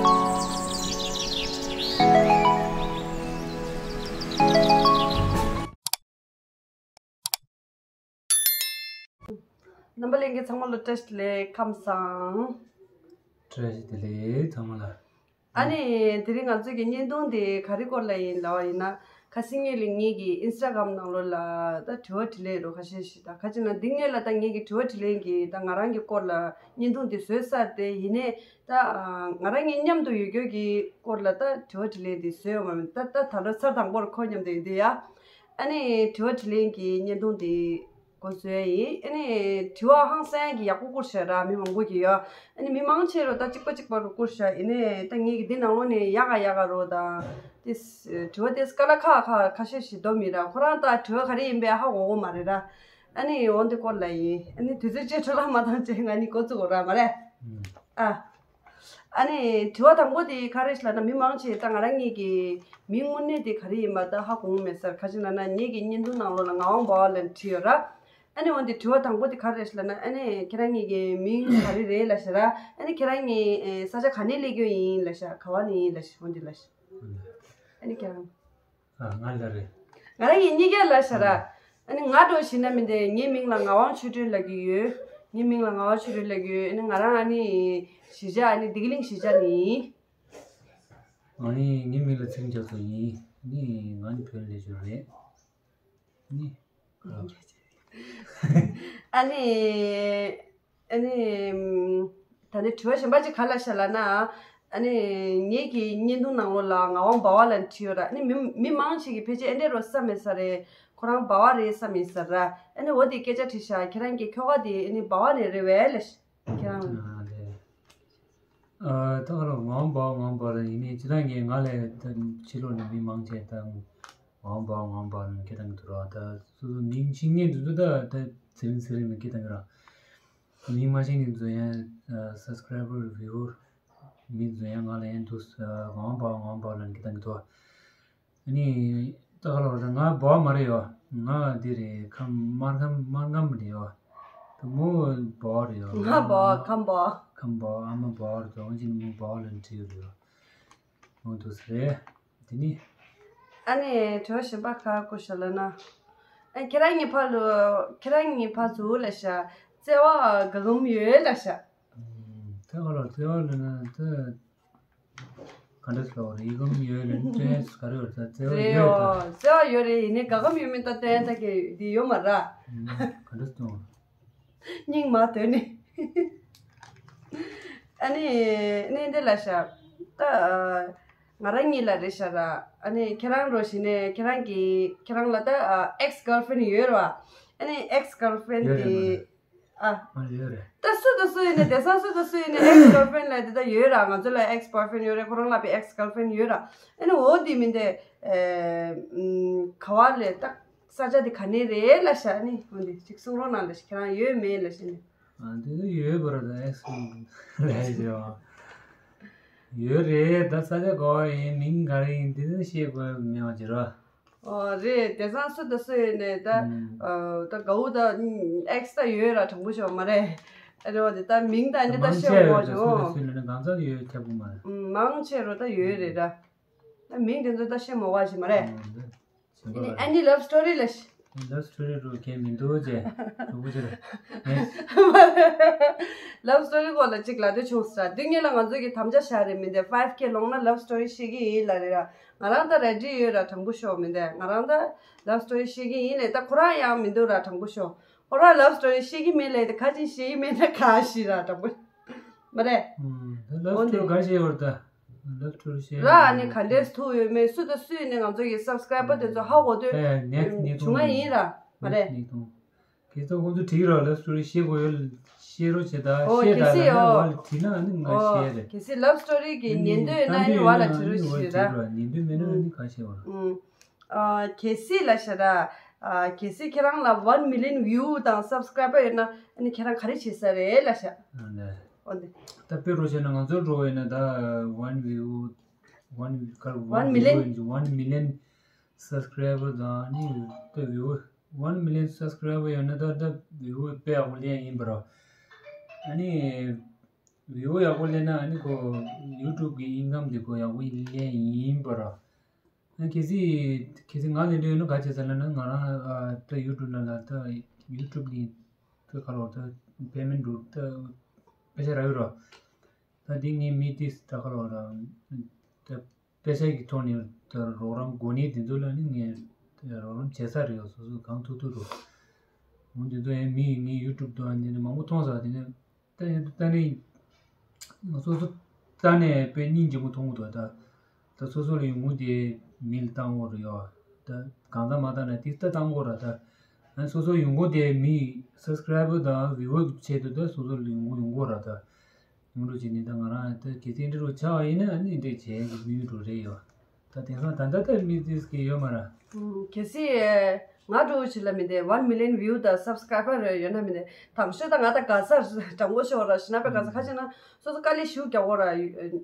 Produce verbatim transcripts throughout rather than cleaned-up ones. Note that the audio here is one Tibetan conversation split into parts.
རྣམ་པ་ལྷན་རྒྱས་ཚང་མ་ལ་བཀྲ་ཤིས་བདེ་ལེགས། ཁམས་བཟང་། བཀྲ་ཤིས་བདེ་ལེགས་ཚང་མ་ལ། ཨ་ནི་དེ་རིང་ང་ཚོ་གི་བརྙན་ཐུང་དེ་ག་རེ་སྐོར་ལ་ཡིན་ལབ་པ་ཡིན་ན། ཁ་སང་ཉིན་ལ་ངེད་ཀྱི་ཨིན་སི་ཊ་གྷ་རམ་ནང་ལོགས་ལ་ད་དྲི་བ་དྲིས་ལན་རོ་ཁ་ཤས་ཤིག་ད་ཁ་ཅིག་ན་འདི་སྔོན་ལ་ད་ངེད་ཀྱི་དྲི་བ་དྲིས་ལན་གྱི་ད་ང་རང་གི་སྐོར་ལ་བརྙན་ཐུང་དེ་བཟོས་ཚར་ཏེ། ཡིན་ནའི་ད་ང་རང་གཉིས་མཉམ་དུ་ཡོད་རྒྱུ་གི་སྐོར་ལ་ད་དྲི་བ་དྲིས་ལན་དེ་བཟོས་ཡོད་མ་རེད། ད་ད་ད་ལོ་ཚར་དང་པོར་ཁོ་མཉམ་དུ་ཡོད་དེ་ཡ། ཨ་ནི་དྲི་བ་དྲིས་ལན་གྱི་བརྙན་ཐུང་དེ་འགོ་བཟོས་ཡིན། ཨ་ནི་དྲི་བ་ཧང་སང་གི་ཡག་པོ་བསྐུར་ཤག་ར། མི་མང་པོ་གི་ཡོད། ཨ་ནི་མི་མང་ཆེ་རུ་ད་གཅིག་པ་གཅིག་པ་རུ་བསྐུར་ཤག་ཡིན་ནའི་ད་ངེད་ཀྱི་འདི་ནང་ལོགས་ནས་ཡག་ག་ཡག་ག་རུ་དང་དེ་དྲི་བ་དེ་སྐ་ལ་ཁ་ཁ་ཁ་ཤས་ཤིག་འདོམས་ཡིན་ར། ཁོ་རང་ད་དྲི་བ་ག་རེ་ཡིན་པའི་ཧ་གོ་གོ་མ་རེད་ར། ཨ་ནི་འོ་འདི་སྐོར་ལ་ཡིན། ཨ་ནི་དུས་ཚོད་ཅིག་འཕྲོ་བརླག་མ་བཏང་བྱས་ང་གཉིས་འགོ་བཙུགས་དགོས་ར་མ་རེད། ཨ། ཨ་ནི་དྲི་བ་དང་པོ་དེ་ག་རེ་ལབ་ན། མི་མང་ཆེ་ད་ང་རང་ཉིད་ཀྱི་མིང་དངོས་གནས་དེ་ག་རེ་ཡིན་པ་ད་ཧ་གོ་མེད་ས་རེད། ག་ཅི་ལབ་ན་ངེད་ཀྱི་བརྙན་ཐུང་ནང་ལོགས་ལ་ངག་དབང་འབའ་བ་ལབ་བྲིས་ཡོད་ར། ཨ་ནི་འོན་ཏེ་དྲི་བ་དང་པོ་དེ་ག་རེ་ལབ་ན། ཨ་ནི་ཁྱེད་རང་ཉིད་ཀྱི་མིང་ག་རེ་རེད་ལབ་ཤག་ར། ཨ་ནི་ཁྱེད་རང་ཉིད་ས་ཆ་ག་ནས་སླེབས་རྒྱུ་ཡིན་ལབ་ཤག་ག་བ་ནས་ཡིན་ལབ་ཤག་འོན་ཏེ་ལབ་ཤག་ཨ་ནི་ཁྱེད་རང་། ཨ། ང་ལ་རེད། ང་རང་གཉིས་ཀ་ལ་ཤར། ཨ་ནི་ང་འགྲོ་ཞིག་ན་མི་འདི་ངའི་མིང་ལ་ངག་དབང་ཆོས་སྒྲོན་ལབ་ཀྱི་ཡོད། ངའི་མིང་ལ་ངག་དབང་ཆོས་སྒྲོན་ལབ་ཀྱི་ཡོད། ཨ་ནི་ང་རང་ཨ་ནི་གཞིས་ཆགས་ཨ་ནི་བདེ་སྐྱིད་གླིང་གཞིས་ཆགས་ནས་ཡིན། ཨ་ནི་ངའི་མིང་ལ་ཚེ་རིང་རྒྱ་མཚོ་ཡིན། ཨ་ནི་ང་ནི་བོད་ལ་སླེབས་ཡོད་རེད། ཨ་ནི། ཨ་ནི། ཨ་ནི། ད་ནི་དྲི་བ་གཞན་པ་ཅིག་ག་ལ་ཤར་ལབ་ན། ཨ་ནི་ངེད་ཀྱི་བརྙན་ཐུང་ནང་ལོགས་ལ་ངག་དབང་འབའ་བ་ལབ་བྲིས་ཡོད་ར། ཨ་ནི་མི་མི་མང་ཆེ་གིས་ཕལ་ཆེར་ཨེ་འདྲས་རོ་བསམ་མེད་ས་རེད། ཁོ་རང་འབའ་བ་རེད་བསམ་ཡིན་ས་ར། ཨ་ནི་འོ་དེ་སྐད་ཆ་དྲིས་ཤག་ཁྱེད་རང་གི་ཁྱོ་ག་དེ་ཨ་ནི་འབའ་བ་ནས་རེད་པས་ལབ་ཤག་ཁྱེད་རང་། ཨ་ལས། ཨ། ད་ག་ལ་ངག་དབང་འབའ་བ་ངག་དབང་འབའ་བ་ལབ་ཡིན་ནའི་སྤྱིར་བཏང་གི་ང་ལས་ད་ཕྱི་ལོགས་ནས་མི་མང་ཆེ་ད་ངག་དབང་འབའ་བ་ངག་དབང་འབའ་བ་ལབ་སྐད་བཏང་གི་འདུག་ར། ད་སོ་སོ་མིང་ཤེས་མཁན་དེ་ཚོ་ད་ད་ཚེ་རིང་ཚེ་རིང་ལབ་སྐད་བཏང་གི་ར། མིང་མ་ཤེས་མཁན་ཚོ་ཡང་subscriber viewer མི་ཚོ་ཡང་ང་ལ་ཡང་འདུག་ངག་དབང་འབའ་བ་ངག་དབང་འབའ་བ་ལབ་སྐད་བཏང་གི་འདུག་ཨ་ནི་ད་ག་ལ་བ་ད་ང་འབའ་བ་མ་རེད་ཡོ། ང་འདི་རེད། ཁམས་སྨར་ཁམས་སྨར་ཁམས་རེད་ཡོ། ད་མོ་འབའ་བ་རེད་ཡོ། ང་འབའ་བ། ཁམས་འབའ་བ། ཁམས་འབའ་བ། ཨ་མ་འབའ་བ་རེད། ད་འོན་ཀྱང་མོ་འབའ་བ་ལབ་བྲིས་ཡོད་རེད་ཡོ། མོ་འདུག་ས་རེད། དེ་ནི། ཨ་ནི་དྲི་བ་གཞན་པ་ག་བསྐུར་ཤག་ལབ་ན། ཨ། ཁྱེད་རང་གཉིས་ཕར་ལོགས། ཁྱེད་རང་གཉིས་ཕར་ཚུར་ལབ་ཤག་བརྩེ་བ་ག་གམ་ཡོད་ལབ་ཤག་ཨ། ད་ག་ལ་བརྩེ་བ་ལབ་ན་ད། ག་འདྲ་ཟེར་བ་རེད། ཡི་གམ་ཡོད་ལབ་ན་དོན་ག་རེ་ཡོད་ད། བརྩེ་བ་རེད་ཡོད་ད། ཨོ། བརྩེ་བ་ཡོད་རེད། ཡིན་ནའི་ག་གམ་ཡོད་མེད་ད་དོན་ད་གི་འདི་ཡོད་མ་ར། ཨ། ག་འདྲ་ཟེར་བ། སྙིང་མ་དོན་ནི། ཨ་ནི་ནི་འདི་ལབ་ཤག་ད་ང་རང་གཉིས་ལ་རེད་ཤག་ར། ཨ་ནི་ཁྱེད་རང་འགྲོ་ཞིག་ནས་ཁྱེད་རང་གི་ཁྱེད་རང་ལ་ད་ex girlfriend ཡོད་ར། ཨ་ནི་ex girlfriend ཡོད་རེད་དེ། མ་རེད། ཨ། ཨ། ཡོད་རེད། ད་སུ་དང་སུ་ཡིན་ནའི་དེང་སང་སུ་དང་སུ་ཡིན་ནའི་ex girlfriend ལབ་དེ་ད་ཡོད་ར། ང་ཚོ་ལ་ex boyfriend ཡོད་རེད། ཁོ་རང་ལ་བའི་ex girlfriend ཡོད་ར། ཨ་ནི་འོ་དེ་མིན་ཏེ། ཨེ། ག་བ་ལས་ད་ས་ཆ་དེ་ག་ནས་རེད་ལབ་ཤག་ཨ་ནི་འོ་དེ་ཅིག་གསུང་རོགས་གནང་ལབ་ཤག་ཁྱེད་རང་ཡོད་མེད་ལབ་ཤག་ཨ་ནི། ཨ། དེ་ཚོ་ཡོད་པ་ར། ད་ex ལབ་ཤག་ཡོད་རེད། ད་ས་ཆ་ག་བ་ཡིན། མིང་ག་རེ་ཡིན། དེ་ཚོ་བཤད་དགོས་མེད་པ་ཅིག་ར། ཨོ་རེད། དེང་སང་སུ་དང་སུ་ཡིན་ནའི་ད། ཨ། ད་དགའ་བོ་ད་ex ད་ཡོད་ར། དྲང་པོ་ཤོད་མ་རེད། ཨ་རེད་བ། དེ་ད་མིང་ད་འདི་ད་མང་བཤད་ཆེ་མོ་རེད། ད་སུ་དང་སུ་ཡིན་ནའི་གང་ཚ་ཡོད་ཁྱབ་གི་མ་རེད། མང་ཆེ་རུ་ད་ཡོད་རེད་ད། ད་མིང་དེ་ཚོ་ད་བཤད་མོ་བ་ཞིག་མ་རེད། ཨ་ནི་love story ལ་ཤི། love story རུ་གལ་མི་འདུག་ཅེས། གྲོགས་པོ་ཅེས། love story སྐོར་ལ་གཅིག་ལབ་དུས་བྱུང་ས། དུས་ངན་ལ་ང་ཚོ་གི་དམ་བཅའ་བཞག་རེད། མི་འདི་five K ལོངས་ན་love story ཤེས་ཀྱི་ཡིན་ལབ་རེད་ར། ང་རང་ད་ready ཡོད་ར། དྲང་པོ་ཤོད། མི་འདི་ང་རང་ད་love story ཤེས་ཀྱི་ཡིན་ལས། ད་ཁོ་རང་ཡང་མི་འདུག་ར། དྲང་པོ་ཤོད། ཁོ་རང་love story ཤེས་ཀྱི་མེད་ལས། ད་ག་ཅིག་ཤེས་ཀྱི་མེད་ན་ག་ཤི་ར། དྲང་པོ་མ་རེད། ད་love story ག་ཤེས་ཡོད་ད། love story ཤེས་ར། ཨ་ནི་ག་འདྲས་ཐུག་ཡོད་མེད། སུ་དང་སུ་ཡིན་ནའི་ང་ཚོ་གི་subscriber དེ་ཚོ་ཧ་གོ་དོན་བྱུང་ང་ཡིན་ར། མ་རེད། ཁྱེད་ཚོ་ཁོང་ཚོ་བྲིས་རོགས། love story ཤེས་དགོས་ཡོད། ཤེས་རོགས་བྱེད་ད། ཨོ། ཤེས་ད་གལ་སྲིད། ལབ་ན་ཨོ། ང་ལ་བྲིས་ན་ཨ་ནི་ང་ཨོ། ཤེས་རེད། གལ་སྲིད་love story གི་ཉན་འདོད་ཡོད་ན་ཨ་ནི་བ་ལ་བྲིས་རོགས་ཞེས་ར། ཉན་འདོད་མེད་ན་ཨ་ནི་ག་ཤེས་བ་ར། ཨ། གལ་སྲིད་ལབ་ཤག་ར། ཨ། གལ་སྲིད་ཁྱེད་རང་ལ་one million view དང་subscriber ཡོད་ན་ཨ་ནི་ཁྱེད་རང་ག་རེ་བྱེད་ས་རེད་ལབ་ཤག་ཨ་ནི། ཨོ་དེ། ད་དཔེ་རོ་བྱས་ན་ང་ཚོ་འགྲོ་བས་ན་ད་one view one one million one million subscriber དང་ཨ་ནི་ད་view one million subscriber ཡོད་ན་ད་ད་view དཔེ་ཡག་པོ་ལེན་ཡིན་པ་ར། ཨ་ནི། བིའུ་ཡག་པོ་སླེབས་ན་ཨ་ནི་ཁོ་ཡུ་ཊུབ་གི་ཨིན་ཀམ་དེ་ཁོ་ཡག་པོ་སླེབས་ཡིན་པ་ར། ཨ་གལ་སྲིད་གལ་སྲིད་ང་ལེན་འདོད་ཡོད་ན་ག་བྱེད་ས་ལབ་ན་ང་རང་ཨ་ད་ཡུ་ཊུབ་ནང་ལ་ད་ཡུ་ཊུབ་གི་ད་ག་ལོ་ད་པེ་མེན་ཊི་འགྲོ་ད་པེ་ཤ་རག་ཡོད་ར། ད་འདི་ངའི་མི་དེ་ད་ག་ལོ་ར་ད་པེ་ཤ་གི་ཐོག་ནས་ད་རོགས་རམ་དགོས་ནི་དེ་ཚོ་ལ་ནི་ངས་རོགས་རམ་བྱེད་ས་རེད། སོ་སོ་གང་ཐུབ་ཐུབ་རོགས་འོ་དེ་ཚོ་ཡང་མི་ངའི་ཡུ་ཊུབ་དུ་ཨ་འདི་ནི་མང་པོ་མཐོང་ས་དེ་ནི། ད་ཡིན་དུས་ད་ནི་སོ་སོ་ད་ནས་དཔེ་སྙིང་རྗེ་མོ་མཐོང་གི་འདུག་ད་ད་སོ་སོ་ལ་ཡོང་གི་དེ་མི་ལ་བཏང་དགོས་རེད་ཡོད། ད་གང་ལྟར་མ་བཏང་ན་དེ་ལྟ་བཏང་དགོས་ར། ད་ཨ་སོ་སོ་ཡོང་གི་དེ་མི་སབ་སི་ཀ་རའི་བར་དང་བིའུ་ཝར་གི་ཆེད་དུ་ད་སོ་སོ་ལ་ཡོང་གི་ཡོང་གི་ར། ད་ཡོང་འགྲོ་བྱས་ནས་ད་ང་རང་ད་གལ་སྲིད་འདི་རུ་ཆགས་པ་ཡིན་ན་ཨ་ནི་འདི་བྱས་ཀྱི་མི་ཡོད་འགྲོ་རེད་ཡོད། ད་དེང་སང་ད་ལྟ་ལྟ་མི་ཏིས་ཀྱི་ཡོད་མ་ར། ཨུམ། གལ་སྲིད་ང་འགྲོ་བྱེད་ལ་མི་འདི་ཝན་མི་ལི་ཡན་བིའུ་དང་སབ་སི་ཀ་རའི་བར་ཡོད་ན་མི་འདི་དང་ཤོས་ད་ང་ད་དགའ་སར་དྲང་པོ་ཤོར་ར་ཞིག་ན་པའི་དགའ་སར་ཁ་ཅིག་ན་སོ་སོ་དཀའ་ལས་ཞུ་རྒྱག་གོ་ར།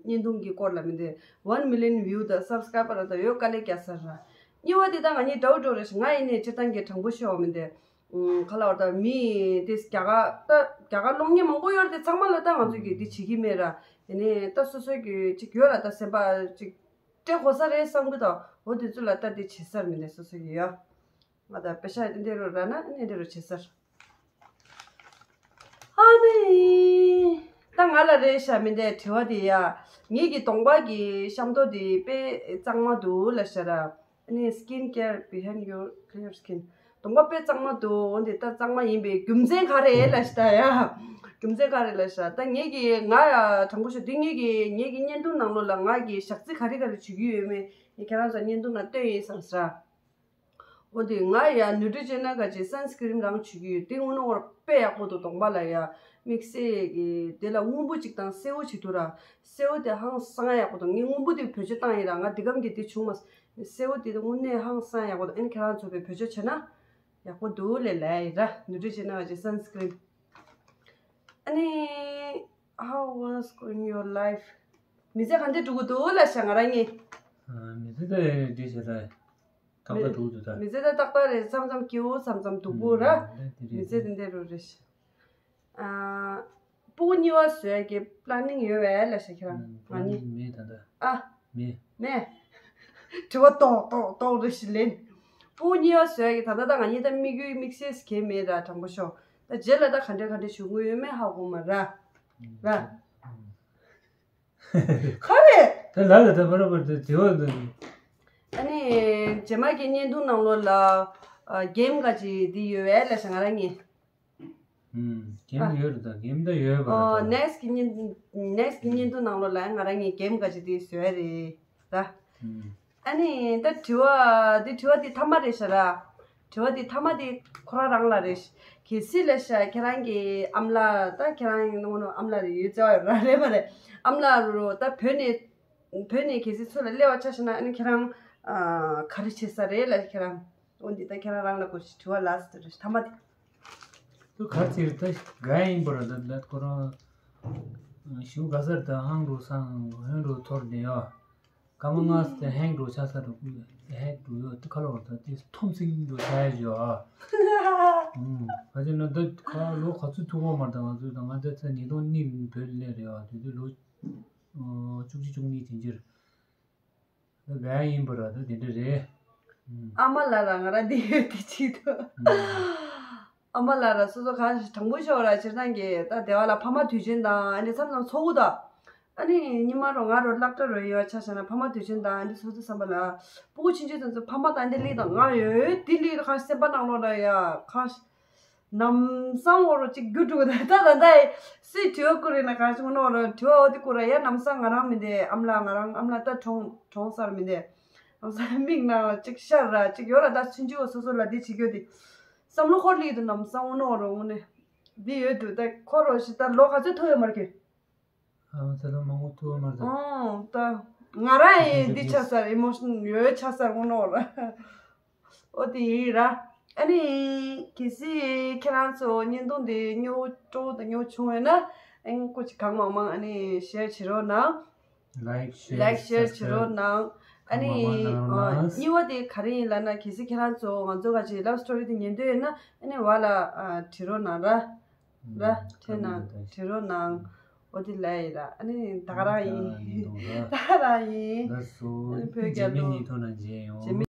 བརྙན་ཐུང་གི་སྐོར་ལ་མི་འདི་ཝན་མི་ལི་ཡན་བིའུ་དང་སབ་སི་ཀ་ར་ད་ཡོད་དཀའ་ལས་རྒྱག་སར་ར། གཉིས་པ་འདི་ད་ང་གཉིས་འདྲ་བོ་འགྲོ་ར་ཞིག་ང་ཡིན་ནས་སྤྱིར་བཏང་གི་དྲང་པོ་ཤོར་བ་མི་འདི། ཨུམ། ག་ལ་བར་ད་མི་དེ་རྒྱ་གར་ད་རྒྱ་གར་སློབ་གཉེར་མང་པོ་ཡོད་རེད་དེ་ཚང་མ་ལ་ད་ང་ཚོས་ཀྱི་འདི་བྱེད་ཀྱི་མེད་ར། དེ་ནས་ད་སོ་སོའི་གི་ཅིག་ཡོད་ར་ད་སེམས་པ་ཅིག་སྤྲད་དགོས་ས་རེད་བསམ་གི་ད། འོ་དེ་ཚོ་ལ་ད་འདི་བྱེད་སར་མི་འདུག་སོ་སོ་གི་ཡོད། ང་ད་པེ་ཤ་འདི་རུ་ར་ན་ཨ་ནི་འདི་རུ་བྱེད་སར། ཨ་ནི། ད་ང་ལ་རེད་ཤ་མི་འདུག་དྲི་བ་འདི་ཡ། ངེད་ཀྱི་གདོང་པ་གི་ཤམ་ཐོག་འདི་དཔེ་གཙང་མ་འདུག་ལ་ཤ་ར། ཨ་ནི་skin care behind your clear skin། གདོང་པ་དཔེ་གཙང་མ་འདུག་འོན་ཏེ་ད་གཙང་མ་ཡིན་པའི་རྒྱུ་མཚན་ག་རེ་ལབ་ཤི་ད་ཡ། རྒྱུ་མཚན་ག་རེ་ལབ་ཤི་ད་ངེད་ཀྱི་ང་ཡ་དྲང་པོ་ཤོད་དེ་ངེད་ཀྱི་ངེད་ཀྱི་བརྙན་ཐུང་ནང་ལོགས་ལ་ང་གི་ཞག་རྩི་ག་རེ་ག་རེ་བྱེད་ཀྱི་ཡོད་མེད་ངས་ཁྱེད་རང་ཚོ་བརྙན་ཐུང་ནང་སྟོན་ཡིན་བསམ་ཟེར། འོན་ཏེ་ང་ཡ་ནུ་ཊི་རི་ཇི་ན་ག་ཅིག་སན་སི་ཀི་རིན་རང་བྱེད་ཀྱི་ཡོད་དེ་དངོས་གནས་དཔེ་ཡག་པོ་འདུག་གདོང་པ་ལ་ཡ་དམིགས་བསལ་གྱི་དེ་ལ་སྔོན་པོ་ཅིག་དང་སེར་པོ་ཅིག་འདུག་ར། སེར་པོ་དེ་ཧང་སང་ཡག་པོ་འདུག་ངས་སྔོན་པོ་དེ་བེད་སྤྱོད་བཏང་ཡིན་ར་ང་འདི་གམ་གྱི་དེ་བྱུང་མ་སོང་། སེར་པོ་དེ་དངོས་གནས་ཧང་སང་ཡག་པོ་འདུག་ཨ་ནི་ཁྱེད་རང་ཚོ་བས་བེད་སྤྱོད་བྱས་ན་ཡག་པོ་འདུག་ལས་ལས་ཡིན་ར་ནུ་ཊི་རི་ཇི་ན་ག་ཅིག་སན་སི་ཀི་རིན། ཨ་ནི། How was going your life? མི་ཚེ་ག་འདྲ་འགྲོ་གི་འདུག་ལབ་ཤག་ང་རང་གཉིས། ཨ། མི་ཚེ་ད་འདི་བྱས་ད་ཏག་ཏག་འགྲོ་གི་འདུག་ད། མི་ཚེ་ད་ཏག་ཏག་རེད། མཚམས་མཚམས་སྐྱིད་པོ་མཚམས་མཚམས་སྡུག་པོ་ར། ཨ། ད་དེ་རེད། མི་ཚེ་དེ་འདྲ་རུ་རེད་ཤག་ཨ། སྤུ་གུ་གཉིས་པ་བཟོ་ཡ་གི་པི་ལེ་ནིང་ཡོད་པས་ལབ་ཤག་ཁྱེད་རང་། ང་གཉིས། མེད་ད་ད། ཨ། མེད། མེད། དྲི་བ་ཏོག་ཏོག་ཏོག་རེ་ཞིག་ལེན། སྤུ་གུ་གཉིས་པ་བཟོ་ཡ་གི་ད་ལྟ་ད་ང་གཉིས་ད་དམིགས་ཡུལ་དམིགས་བསལ་གང་མེད་ར་དྲང་པོ་ཤོད། ད་རྗེས་ལ་ད་ག་འདྲ་ག་འདྲ་བྱུང་གི་ཡོད་མེད་ཧ་གོ་མ་ར། ར། ག་རེ། ད་ལ་ལ་ད་བར་བར་དུ་དྲི་བ་འདུག་ཨ་ནི། རྗེས་མ་གི་བརྙན་ཐུང་ནང་ལོགས་ལ། ཨ། གེམ་ག་ཅིག་འདི་ཡོད་པས་ལབ་ཤག་ང་རང་གཉིས། ཨུམ། གེམ་ཨ། ཡོད་རེད་ད། གེམ་ད་ཡོད་པ་རེད་ད། ཨོ། ནེག་སི་གི་བརྙན། ནེག་སི་གི་བརྙན་ཐུང་ནང་ལོགས་ལ་ང་རང་གཉིས་གེམ་ག་ཅིག་དེ་བཟོས་རེད་ད། ཨུམ། ཨ་ནི་ད་དྲི་བ་འདི་དྲི་བ་འདི་མཐའ་མ་རེད་ཤག་ར། དྲི་བ་འདི་མཐའ་མ་འདི་ཁོ་རང་རང་ལ་རེད་ཤག་གལ་སྲིད་ལབ་ཤག་ཁྱེད་རང་གི་ཨ་མ་ལགས་ད་ཁྱེད་རང་ཡིན་ནོ་ཨ་མ་ལགས་རེད་ཡོད་ཚད་ར་རེད་མ་རེད། ཨ་མ་ལགས་རུ་ད་བོད་ནས་བོད་ནས་གལ་སྲིད་ཚུར་ལ་སླེབས་པ་ཆ་བཞག་ན་ཨ་ནི་ཁྱེད་རང་ཨ་ག་རེ་བྱེད་ས་རེད་ལབ་ཤག་ཁྱེད་རང་། འོ་འདི་ད་ཁྱེད་རང་རང་ལ་གོ་ཞིག་དྲི་བ་ལ་སི་ཊི་རེད་ཐ་མ་དེ། དུ་གར་ཚིར་ད་ག་ཡིན་པར་ད་ད་ཁོ་རང་ཞུ་ག་སར་ད་ཧང་རུ་སང་ཧོན་རུ་ཐོར་ནས་ཡོ། ཀ་མ་ང་སི་ད་ཧེང་རུ་ཆ་ས་རུ་ཧེག་རུ་ཡོ་ད་ཁ་ལོ་ད་དེ་ཐོམ་སིང་རུ་ཆ་ཡ་ཞོ་ཨ། ཨུམ། ག་ཅི་ན་ད་ཁ་ལོ་ག་ཚོད་ཐུག་གོ་མར་ད་ང་ཚོ་ད་ང་ད་ཚ་ཉིས་སྟོང་གཉིས་བོད་ལས་རེད་ཨ་དུས་དུས་ལོ་བཅུ་གཅིག་བཅུ་གཉིས་དེ་འཇིར། བས་ཡིན་པ་ར་ད་དེ་འདྲ་རེད། ཨ་མ་ལ་ར་ང་ར་འདི་ཡོད་དེ་ཅིག་ཏུ། ཨ་མ་ལ་ར་སོ་སོ་གང་ཞིག་དྲང་པོ་ཤོད་ར་སྤྱིར་བཏང་གི་ད་སྡེ་བ་ལ་ཕ་མ་དུས་ཆེན་དང་ཨ་ནི་མཚམས་མཚམས་ཚོགས་དགོས་ད། ཨ་ནི་ཉི་མ་རོ་ང་རོ་སློབ་གྲྭ་རོ་ཡོད་ཆ་བཞག་ན་ཕ་མ་དུས་ཆེན་དང་ཨ་ནི་སོ་སོ་བསམ་པ་ལ་སྤུ་གུ་ཆུང་ཆུང་ཚོ་ཚོ་ཕ་མ་དང་འདི་ལི་དང་ང་ཡོད་འདི་ལི་ར་གང་ཞིག་སེམས་པ་ནང་ལོགས་ལ་ཡ་གང་ཞིག་ལམ་སང་འོ་རོ་གཅིག་རྒྱུ་འགྲོ་གི་ད་ད་ད་ད་སུས་དྲི་བ་བསྐུར་རེད་ན་གང་བྱུང་ནོ་རོ་དྲི་བ་འོ་དེ་བསྐུར་ར་ཡ་ལམ་སང་ང་རང་མི་འདེ་ཨམ་ལ་ང་རང་ཨམ་ལ་ད་གྲོངས་གྲོངས་སར་མི་འདེ་ལམ་སང་མིག་ནང་ལ་གཅིག་ཤར་ར་གཅིག་ཡོད་ར་ད་ཚུན་ཆུ་བ་སོ་སོ་ལ་འདི་བྱེད་རྒྱུ་དེ་བསམ་བློ་འཁོར་ལི་དུ་ལམ་སང་འོ་ནོ་རོ་དངོས་གནས་འདི་ཡོད་དུ་ད་འཁོར་རོ་ཞིག་ད་ལོ་ག་ཚོད་ཐུག་ཡོད་མར་གི་ཨ་ཚ་ལོ་མང་པོ་ཐུག་ཡོད་མར་ད། ཨོ་ད་ང་རང་ཡིན་འདི་ཆ་སར་ཨི་མོ་ཤན་ཡོད་ཆ་སར་འོ་ནོ་ར། ཨོ་དེ་ཡིན་ར། ཨ་ནི་གལ་སྲིད་ཁྱེད་རང་ཚོ་བརྙན་ཐུང་དེ་སྙོ་སྤྲོ་དང་སྙོ་བྱུང་བས་ན་ཨ་ནི་སྐུ་མཁྱེན་གང་མང་མང་ཨ་ནི་ཤེར་བྱེད་རོགས་གནང་། ལའིག་ཤེར་ལའིག་ཤེར་བྱེད་རོགས་གནང་། ཨ་ནི་གང་མང་མང་གནང་རོགས་གནང་། གཉིས་པ་དེ་ག་རེ་ཡིན་ལབ་ན་གལ་སྲིད་ཁྱེད་རང་ཚོ་ང་ཚོ་ག་ཅིག་ལབ་སི་ཊོ་རི་དེ་ཉན་འདོད་ཡོད་ན་ཨ་ནི་བ་ལ་བྲིས་རོགས་གནང་ར། ར་ཐོན་ན་བྲིས་རོགས་གནང་། ཨོ་དེ་ལ་ཡིན་ར། ཨ་ནི་ད་ག་རང་ཡིན། ད་ག་རང་ཡིན། ལགས་སོ། ཨ་ནི་བོད་རྒྱལ་ལོ། རྗེས་མའི་བརྙན་ཐུང་ནང་མཇལ་ཡོང་། རྗེས་མའི།